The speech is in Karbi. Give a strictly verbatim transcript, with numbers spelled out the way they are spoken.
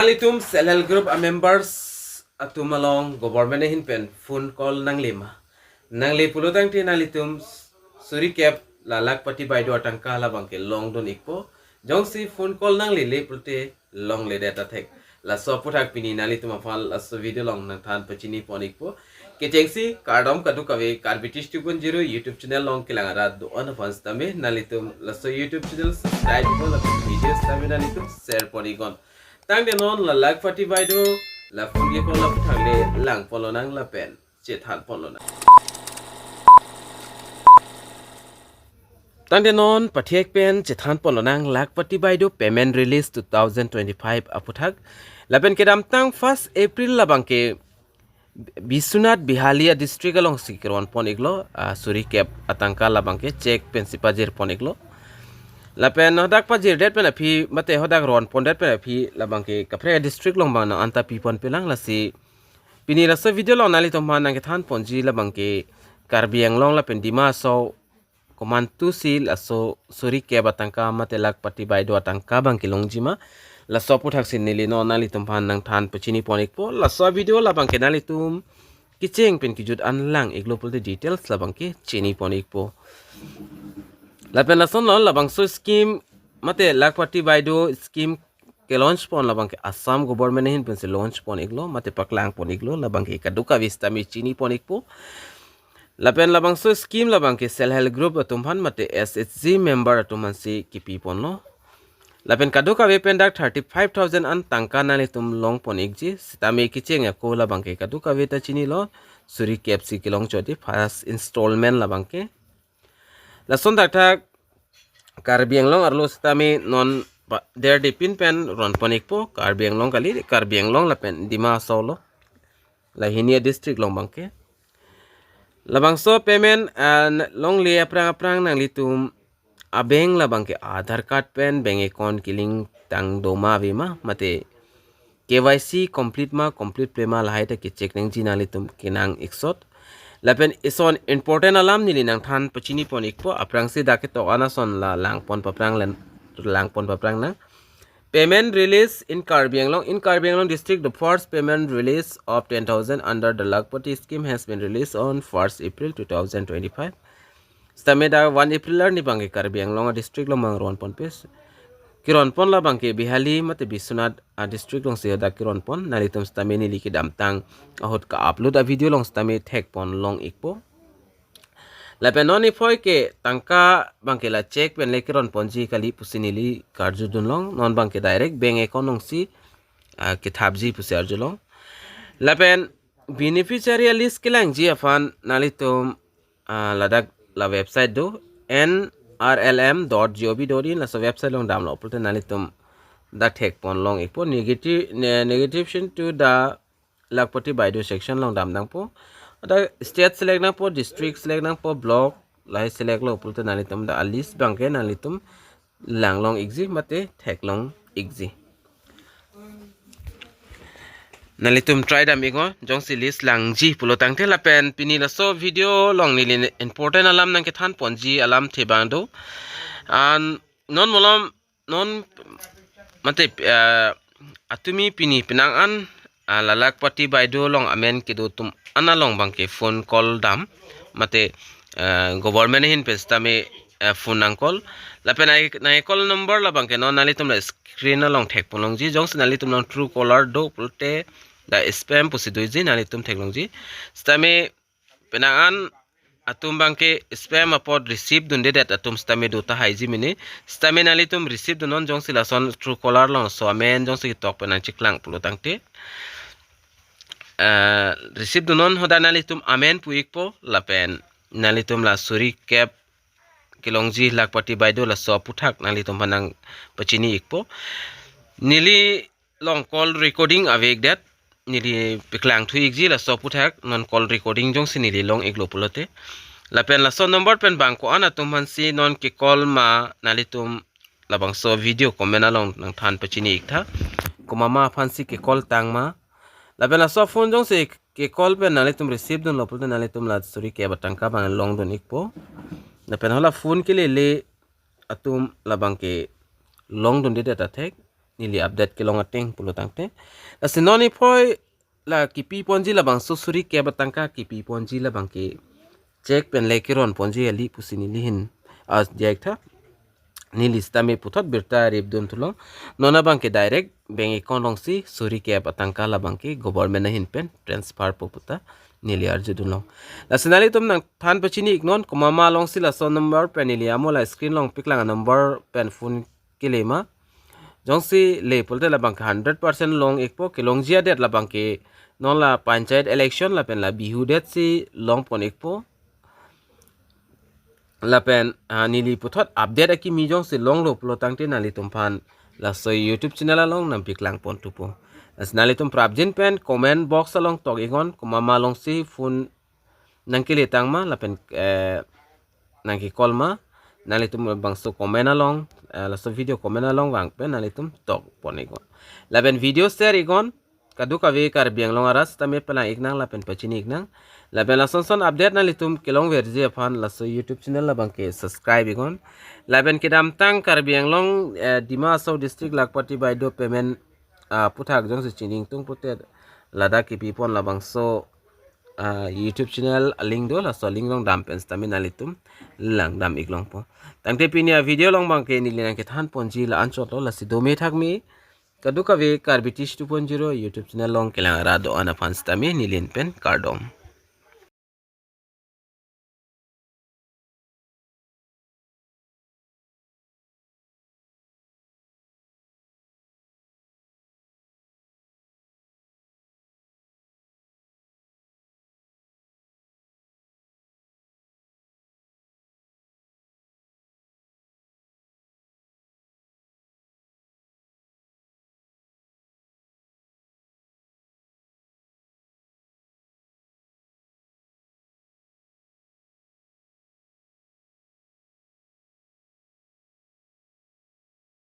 Nanglitum self help group a members atum along government ahin pen phone call nangle ma? Nangle pulo tangte nanglitum suri kep la Lakhpati Baideo atangka labangke longdun ikpo. Jongsi phone call nanglele pulote longledet athek. Laso aputhak pini nanglitum aphan laso video along nangthan pachini pon ikpo. Kechengsi kardom kadokave Karbi Tish two point zero YouTube channel along kelang arat do-an aphan sitame nanglitum laso YouTube channel subscribe iknon lapen video sitame nanglitum share pon iknon. Tangte non la Lakhpati Baideo la phone ke call aputhak le lang pon lonang lapen chethan pon lonang. Tangte non pathek pen chethan pon lonang Lakhpati Baideo payment release two thousand twenty-five aputhak. Lapen kedamtang first April labangke Biswanath Bihali a district alongsi keron pon iklo, ah, suri kep atangka labangke cheque pensi pajir pon iklo. Lapen hadak pajirdet pen aphi mate hadak ron pondet pen aphi labangke kaprek district along bang nang anta pi ponpe lang, lasi pini laso video along nanglitum aphan nangkethan ponji labangke Karbi Anglong lapen Dima Hasao komantusi laso suri kep atangka mate Lakhpati Baideo atangka abangke longji ma, laso aputhak si neli non nanglitum aphan nangthan pachini pon ikpo. Laso video labangke nanglitum kecheng pen kejut an lang iklo pulote details labangke chini pon ikpo. Lapen lason lo labangso scheme mate Lakhpati Baideo scheme ke launch pon labangke Assam government ahin pensi launch pon iklo mate paklang pon iklo, labangke kadokave sitame chini pon ikpo. Lapen labangso scheme labangke self help group atum aphan mate S H G member atum aphansi kipi ponlo. Lapen kadokave pen dak thirty-five thousand an tangka nanglitum long pon ikji, sitame kecheng ako labangke kadokave ta chinilo, suri kep si kelong chot di first installment labangke. Lason thakthak Karbi Anglong arlo sitame non pa-, der dipin pen ron pon ikpo, Karbi Anglong kali, Karbi Anglong lapen Dima Hasao lo. La hini a district along abangke. Labangso payment, ah, n-, longle aphrang aphrang nanglitum a bank labangke Aadhaar card pen bank account kelink tang do ma ave ma mate K Y C complete ma complete ple ma lahai ta kecheck nangji nanglitum kenang iksot. Lapen ison important alam neli nangthan pachini pon ikpo, aphrangsi dak ketok an ason la lang pon paphrang len, lang pon paphrang nang. Payment release in Karbi Anglong. In Karbi Anglong district, the first payment release of ten thousand under the Lakhpati scheme has been released on first April two thousand twenty-five. Sitame dak one April arni abangke Karbi Anglong a district along bang ron ponpe. Keron pon labangke Bihali mate Biswanath a district alongsi dak keron pon. Nanglitum sitame neli kedamtang ahut ka-upload a video along sitame thek pon long ikpo. Lapen non niphoi ke tangka abangke la cheque pen le keron ponji kali pusi neli karjudun long. Non abangke direct bank account alongsi, ah, kethapji pusi arjulong. Lapen beneficiary list kelangji aphan nanglitum, ah, ladak la website do, N R L M dot G O V dot in, laso website along damlo pulote nanglitum dak thek pon long ikpo. Negative, ne-, negation to the Lakhpati Baideo section along dam nangpo. Ada state select nangpo, district select nangpo, block lahai select lo pulote nanglitum dak a list abangke nanglitum lang long ikji mate thek long ikji. Nanglitum try dam iknon, jongsi list langji pulo tangte. Lapen pini laso video along neli important alam nangkethan ponji alamthe abang do. An non malom non mate, eh, atumi pini penang an, ah, la Lakhpati Baideo along amen kedo atum an along abangke phone call dam mate, eh, government ahin pen sitame, eh, phone nang call. Lapen ai nang call number labangke non nanglitum la screen along thek pon longji, jongsi nanglitum along Truecaller do pulote dak spam pusi doji, nanglitum thek longji. Sitame penang an atum abangke spam apot receive dundedet atum sitame do tahaiji mene. Sitame nanglitum receive dunnon, jongsi lason Truecaller along laso amen jongsi ketok pen nangcheklang pulo tangte, eh, receive dunnon, hadak nanglitum amen pu ikpo lapen nanglitum la suri kep kelongji Lakhpati Baideo laso aputhak nanglitum aphan nangpachini ikpo. Neli along call recording ave-ikdet, neli paklang thu ikji laso aputhak, non call recording jongsi neli long iklo pulote. Lapen laso number pen bang ko-an atum aphansi non ke call ma nanglitum labangso video comment along nangthan pachini iktha. Komat ma aphansi ke call tang ma. Lapen laso phone jongsi ke call pen nanglitum receive dunlo pulote nanglitum la suri kep atangka abang long dun ikpo. Lapen hala phone kelele atum labangke long dundedet athek. neli update kelong ateng pulo tangte. Lasi non iphoi la kipi ponji labangso suri kep atangka kipi ponji labangke check pen le keron ponji kali pusi neli ahin, ah, jek tha. Neli sitame puthot birta rip dun thulo. Non abangke direct bank account alongsi suri kep atangka labangke government ahin pen transfer po puta neli arju dunlo. Lasi nanglitum nangthan pachini iknon, komat ma alongsi laso number pen neli amo la screen along piklang number pen phone kele ma. Jongsi le pulote labangke hundred percent long ikpo, kelongji adet labangke non la panchayat election lapen la Bihu det si long pon ikpo. Lapen, ah, neli puthot update akimi jongsi longlo pulo tangte nanglitum aphan laso YouTube channel along nangpiklang pon thupo. Lasi nanglitum prapjin pen comment box along tok iknon, komat ma alongsi phone nangkele tang ma lapen, eh, nangke call ma, nanglitum bangso comment along, eh, laso video comment along vang pen nanglitum tok pon iknon. Lapen video share iknon, kadokave Karbi Anglong arat sitame palang iknang lapen pachini iknang. Lapen lason son update nanglitum kelongverji aphan laso YouTube channel labangke subscribe iknon. Lapen kedamtang Karbi Anglong, eh, Dima Hasao district Lakhpati Baideo payment, ah, aphuthak jongsi chini ingtung pulote ladak kipi pon labangso, ah, YouTube channel alink do, laso alink along dam pen sitame nanglitum langdam iklongpo. Tangte pini avideo along abangke neli nangkethan ponji la-anchotlo, lasi dome thakme, kadokave Karbi Tish two point zero YouTube channel along kelang arat do-an aphan sitame neli ahin pen kardom.